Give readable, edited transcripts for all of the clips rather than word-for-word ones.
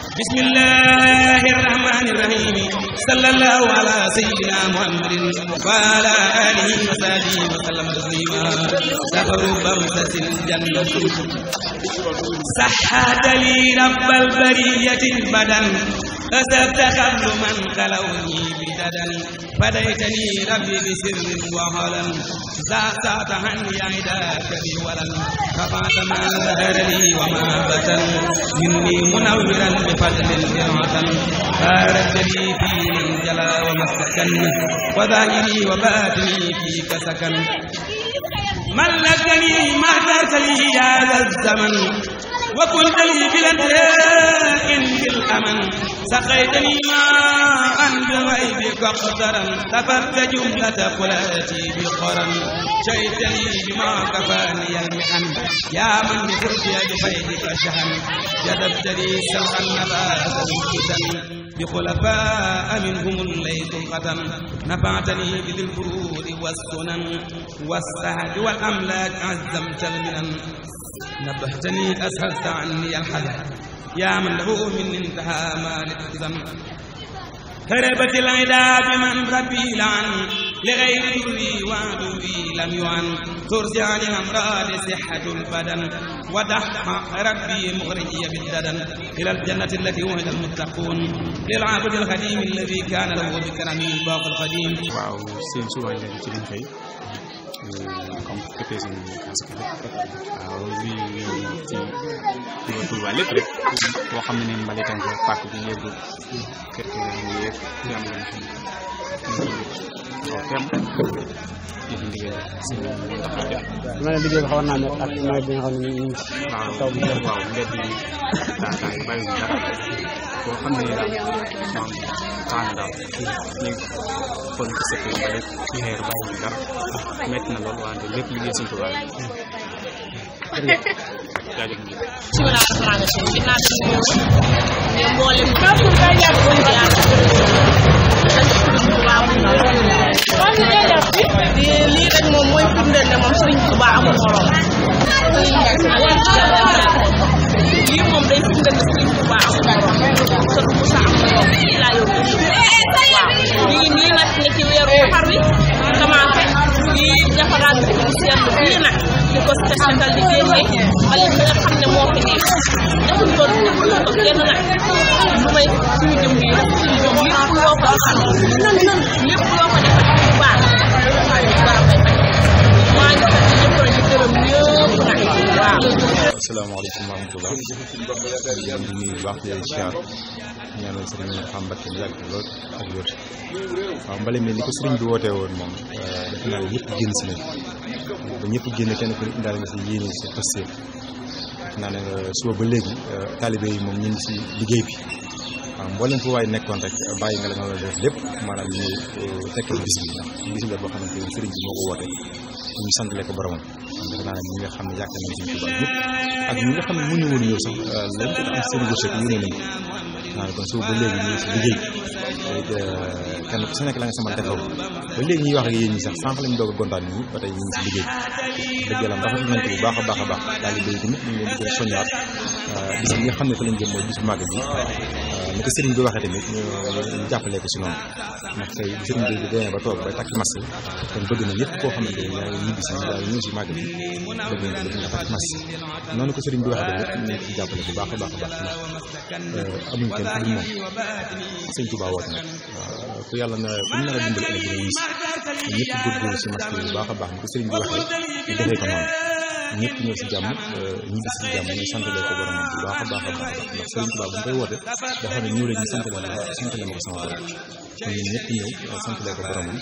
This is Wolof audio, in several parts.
bismillahir rahmanir rahim sallallahu ala sayyidina muhammadin wa ala alihi wa sahbihi wa sallam taslima safaru bamsatil jannati sahhada li rabbal bariyati badan أسبت قبل من خلوني بددا فديتني ربي بسر وهلا زعزعت عني عداك بولا رفعت ما ظهر لي وما بطن مني منورا بفضل فرعة باركت لي في من جلا ومسكن وظاهري وباطني فيك سكن ملكني ما اخترت لي هذا الزمن وكنت لي بالانتهاء بالأمن سقيتني ماء بغيبك قدرا سفرت جملة قلاتي بقرا شئتني بما كفاني المحن يا من بفرجي بفيدك شهن جذبت لي سوء النبات مكتا بخلفاء منهم الليل القدم نفعتني بذي الفروض والسنن والسهد والأملاك عزمت المنن نبهتني أسهلت عني الحذر يا من له من انتهى ما لتحزن هربت العدا بمن ربي لعن لغير ذري وعدوي لم يعن ترجع لأمراض صحة البدن ودح ربي مغري بالددن إلى الجنة التي وعد المتقون للعبد الخديم الذي كان له بكرمه الباقي القديم. waaw seen suwaay leen ci liñ xëy comme côté seen casque waaw lii ci Touba lépp rek boo xam ne mbalitan ko pàkk bi yëpp kër kër yi yëpp ñu am lañ xam waaw tem ci liggéey si ma ne liggéey bi xawoon naa nekk ak nawet bi nga xam ne ñu taw bi waaw mbedd yi taa yi bàyyi ñu dara boo xam ne daal moom taana daal ñu kon ci sëkk yi rek ci xeer bàyyi ñu dara metti na lool wante lépp liggéey suñ Touba jaajëf bismillah rahmaani rahim ginnaaw bi ñu mboolem lii rek moom mooy firndeel ne moom Serigne Touba amul morom lii moom day firndeel ne Serigne Touba amul morom sot bu sa am morom laa yow waaw ñu ngi nii nag ne ci weeru xar wi commencé lii defaraat bi seetlu bii nag di ko seetal di génne wala li nga xam ne moo fi nekk defuñ ko kenn nag lu may suñu jëm yi rek suñu jëm lépp loo ko defal lépp loo ko defal bu baax borom koy faj maa ngi sant ñëpp di gërëm ñëpp nag waaw. asalaamaaleykum wa rahmatulah di nuyu bu baax di leen siyaar ñaanal sëriñ Xam Mbakke mu yàgg lool ak wér waaw mbale mi ni ko sëriñ bi wootee woon moom defe naa ne ñëpp génn si nañ ba ñëpp génn kenn ku ne indaale nga si yéene si pastéef naa ne suba ba léegi taalibe yi moom ñu ngi si liggéey bi waaw mboolem fu waay nekkoon rek bàyyi nga la nga war a def lépp maanaam ñu tekkal bis bi ndax bis la boo xamante ne sëriñ bi moo ko woote ñu santale ko boromam defe naa ne ñi nga xam ne yaakaar nañ suñu Tuubaa ñëpp ak ñi nga xam ne mënuñu woon ñëw sax lañ ko am seen wërsëg yéene nañ naa ne kon suba ba léegi ñu ngi si liggéey kenn ku si nekk la nga sama defoo ba léegi ñuy wax ak yéen ñi sax sànq lañ doog a gontaan ñi ba tey ñu ngi si liggéey dëgg yàlla rafetlu nañ ko bu baax a baax a baax daal di béy tamit ñu ngi leen di gën a soññaat bis bi nga xam ne fa lañ jëm mooy bis bu màgg bi ni ko sëriñ bi waxee tamit ñu jàppalee ko si noonu ndax tey sëriñ bi demee ba toog bay takk masque kon bëgg na ñëpp koo xamante ne yaa ngi ñibbi si yaa ngi ñëw si màgg bi bëgg na nga takk masque noonu ko sëriñ bi waxee tamit ñu ci jàppale bu baax a baax a baax ndax amuñ kenn ku dul moom sëñ Touba woote nag waaw ku yàlla na ku ñu nar a dimbali ëllëg dina wis ñëpp góorgóorlu si masque yi bu baax a baax ni ko sëriñ bi waxee ñu defee ko noonu ñëpp ñëw si jàmm ñibbi si jàmm ñu santalee ko boromam bu baax a baax a baax ndax sëriñ Touba bu ñu koy woote dafa ne ñëw leen ñu santalee ma ko sama borom kon ñun ñëpp ñëw santalee ko boromam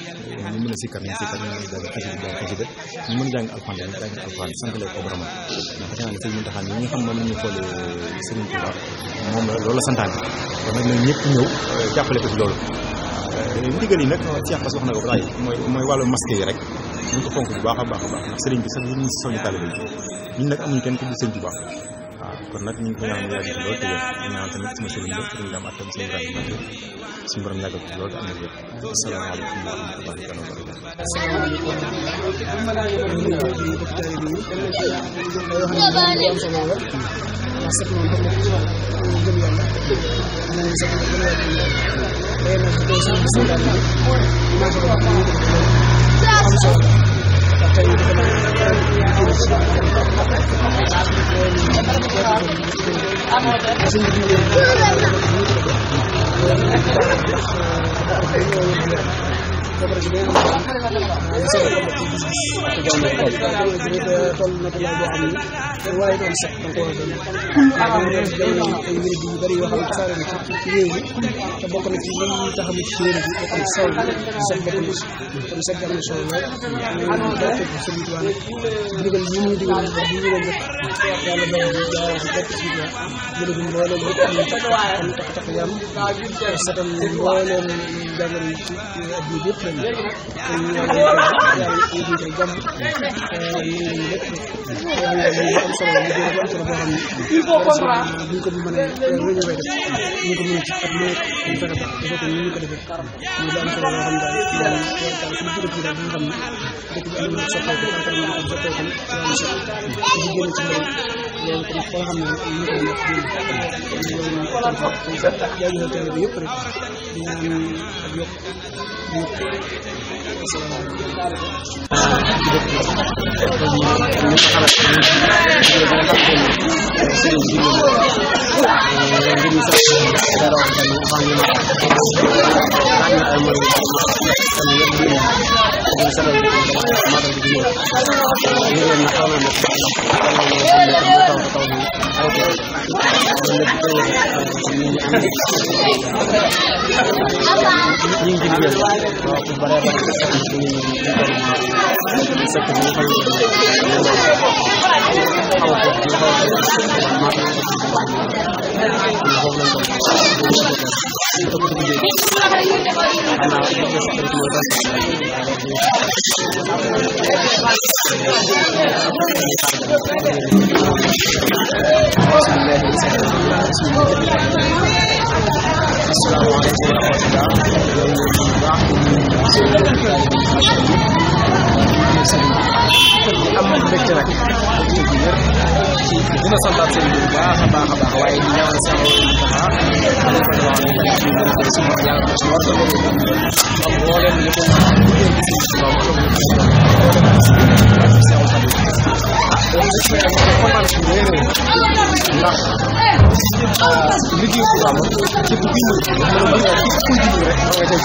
ñu mën a sikkar ñu sikkar ñu mën a jàng xasida ñu mën a jàng alxuraan ñu jàng alxuraan santalee ko boromam ndax defe naa ne sëriñ Mountakha ñi nga xam moom la ñuy xoolee sëriñ Touba moom la loolu la santaane kon nag nag ñëpp ñëw jàppale ko ci loolu ndigal yi nag Cheikh Bass wax na ko ba tey mooy wàllu masque yi rek ñu ko fonk bu baax a baax a baax ndax sëriñ bi sax ñu si soñu taalibe yi ñun nag amuñu kenn ku dul sëriñ Touba waaw kon nag ñu ngi ko ñaan mu yàgg ci loolu te wér ñu ñaan tamit sama sëriñ ba sëriñ Dame ak tamit suñu grand bi suñu borom yàggal ci loolu te am na wér asalaamaaleykum wa rahmatullahi wa barakatuh nañu sax gën a wàcc day na ko ci bismillah image ko am solo ndax tey dafa na waaye doon sax da ko doon ay mbir yu bari yoo xam ne saare na ci réew mi te bokk na ci lan ñuy taxamu ci réew mi ak saw bi sax bokk na ci kon sax am na solo lool ñu ko Sëriñ Tuubaa digal yi muy digal bu ñu leen def yàlla ba jaara ci bokk ci digal bu mboolem bu am kon tax yam satal mboolem jàngal yi ci addu yëpp lañ kon yàlla yi ko jàmm ñu lépp am solo ñu gën am solo boo xam ne il faut comprendre bu ñu ko mën a réunion def ñu ko mën a ci at mu ñu fexe ba dafa ko ñu ko defee ñu am solo loo xam daal suñu dugg ci daal ñu xam ne dëkk bi am na soppeeku encore ñu ko soppeeku ñu sax ñu génn ci mbir loolu comme koo xam ne ñu ko mën a jaajëfal télé bi yëpp rek di ñaan ak yokk dina santaat seen bu baax a baax waaye di ñaan sa liggéey bu am ci bu bindu ci kuy bindu rek nga koy jëf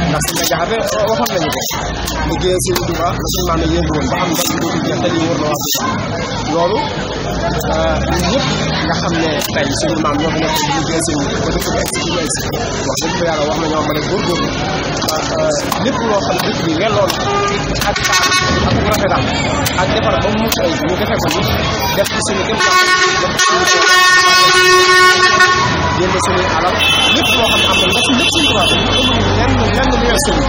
ndax suñu jaxate waxoon nañu ko liggéey ci Touba suñu maam yi yëngu woon ba xam ndax du jeex dañuy wër na wax loolu ñëpp nga xam ne tey suñu maam ñoo fi nekk ci liggéey ci ba dëkk bi egsi ci egsi wax dëgg yàlla wax nañoo mën a góorgóorlu lépp loo xam dëkk bi welloon ak ak rafetal ak defar ba mu mucc ay ñu defee ko ni def ci suñu képp génn suñuy alal lépp loo xam ne am na ndax lépp suñu tubaab lenn lu yor sëriñ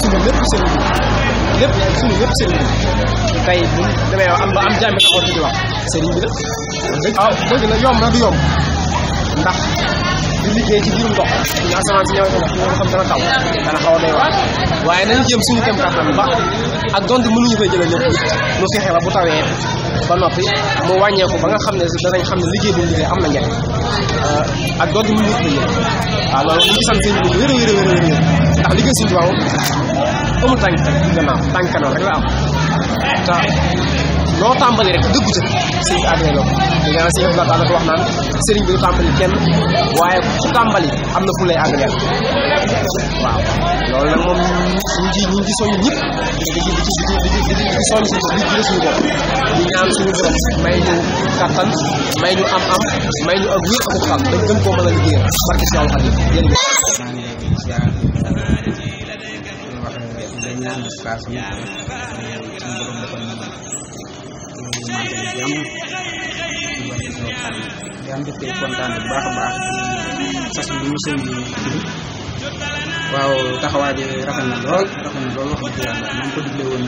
suñu lépp sëriñ lépp suñu lépp sëriñ bi tey bu demee am ba am jàmmi taxaw ci di wax sëriñ bi la dëgg la yomb na du yomb ndax di liggéey ci biirum ndox ñu asamaan si ñëw ñu xam dana taw dana xaw a doy waar waaye nañu jéem suñu kem kàttan ba ak donte mënuñu koy jëlee lépp ñu fexe ba bu tawee ba noppi mu wàññeeku ba nga xam ne danañ xam ne liggéey bu ñu liggéey am na njariñ ak donte mënuñu ko jëlee waaw loolu ñu ngi sant sëñ bi wér ndax liggéey suñu tubaab amul tànk gannaaw tànk kanam rek la am te loo tàmbali rek dëggu ca sëñ bi àggale loo di nga sëñ Abdou Lahad ko wax naan sëriñ bi du tàmbali kenn waaye ku tàmbali am na fu lay àggaleel waaw loolu nag moom ñu ngi soññ ñëpp di soññ suñu bopp di ñaan suñu borom may ñu kattan may ñu am may ñu ak wér ak xal dañ gën koo mën a liggéeyal barke si yàlla xadim yéen ñaan kaas ñu suñu borom defal ñu jàmm di am dëkk kontaan bu baax a baax sas bi ñu sëñ bi waaw taxawaay bi rafet na lool wax dëgg yàlla nañ ko digle woon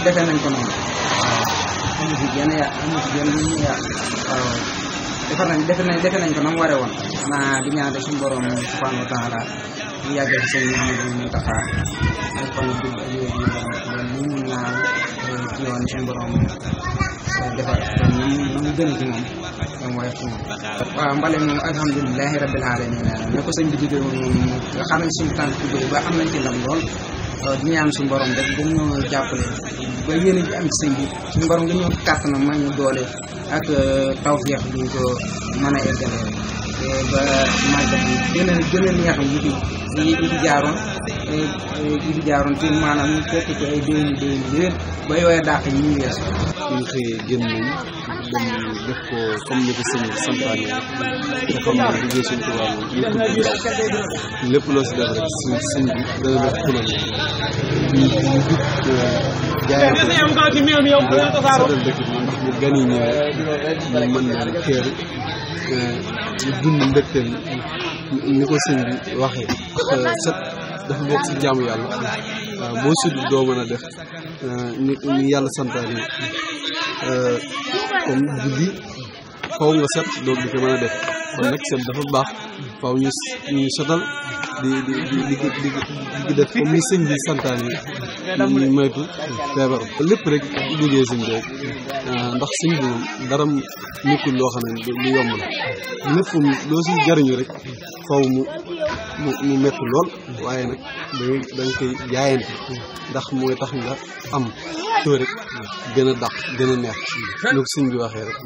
defe nañ ko noonu waaw amu fi genn waaw defe nañ ko nam waree woon xanaa di ñaan suñu borom subhanahu wa taala ñu yàggal ci sëñ Mouhamadou Mountakha ay fan gudd ak yooyu ñu mun naa ci yoon suñu borom defar te ñu gën a ci moom moom woyof ci moom. waaw mbale moom alhamdulilahi rabbil alamin ne ko sëñ bi digé woon moom nga xam ne suñu tànk tubéy ba am nañ ci ndam lool di ñaan suñu borom rek gën ñoo jàppale ba yéen a ji am ci sëñ bi suñu borom gën ñoo kàttanam ma ñu doole ak tawfeex duñ ko mën a eggale ba màggal bi gën a neex yi fi jaaroon te maanaam ñu fekk ci ay déwén ba yooya dàq yi ñu wees ñu xëyee génn nañ dem def ko comme ni ko sëñ santaane nga xam ne liggéey suñ tubaab lépp loo si def rek sëñ bi dana def xulal ñu jaayante seetal dëkk bi ndax bu gan yi ñëwee ñu mën na teer ñu dund mbégteel ni ko sëñ bi waxee set dafa bokk si jaamu yàlla boo sud doo mën a def ni yàlla santaane comme julli faw nga set doo di ko mën a def kon nag set dafa baax faw ñu setal di def comme ni sëñ bi santaane ñu moytu feebar lépp rek liggéey sëñ bi rek ndax sëñ bi moom dara nekkul loo xam ne lu yomb la lépp loo si jariñu rek faw mu metti lool waaye nag da nga koy jaayante ndax mooy tax nga am too rek gën a dàq gën a neex lu ko sëñ bi waxee rek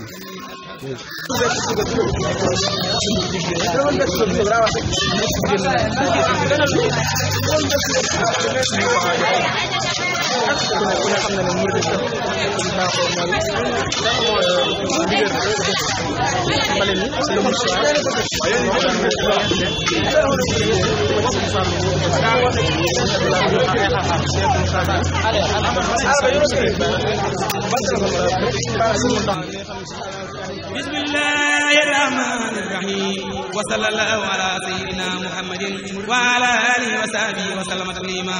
bismillahi rahmani rahim wa sallallahu ala sayyidina muhammadin wa ala alihi wa sahbihi wa sallama taslima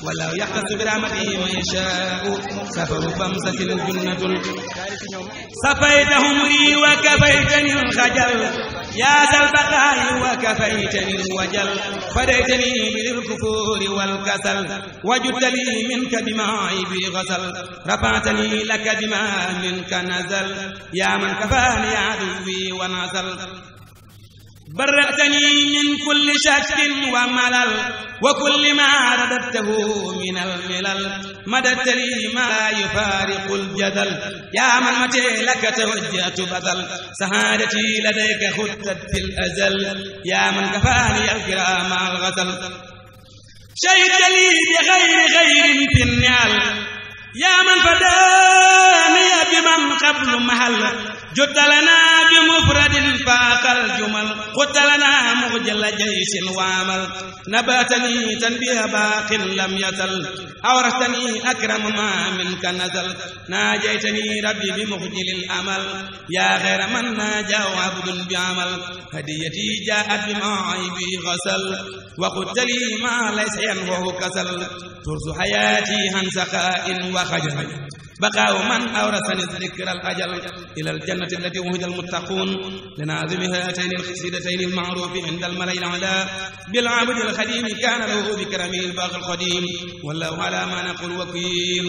wallahu yaqtasu bi rahmatihi man yasha'u safaru famsatil junnatun safaytahum li wa kafaytani al-khajal ya zal baqa'i wa kafaytani al-wajal fadaytani bil kufuri wal kasal wajudtali minka bima'i bi ghasal rafa'tani laka bima minka nazal ya man kafani aduwi wa nasal برأتني من كل شك وملل وكل ما رددته من الملل مددت لي ما يفارق الجدل يا من متى لك توجهت بدل سعادتي لديك خطت في الأزل يا من كفاني الكرام الغزل شهدت لي بغير خير في النعل يا من فداني بمن قبل محل جد لنا بمفرد فاق الجمل قلت لنا مخجل جيش وعمل نباتني تنبيه باق لم يزل أورثتني أكرم ما منك نزل ناجيتني ربي بمخجل الأمل يا غير من ناجى عبد بعمل هديتي جاءت بمعيبي غسل وقلت لي ما ليس ينفه كسل ترس حياتي عن سخاء وخجل بقاء من أورثني الذكر الأجل إلى الجنة التي وهد المتقون لناظم هاتين الخسيدتين المعروف عند الملأ الأعلى بالعبد الخديم كان له بكرمه الباقي القديم والله على ما نقول وكيل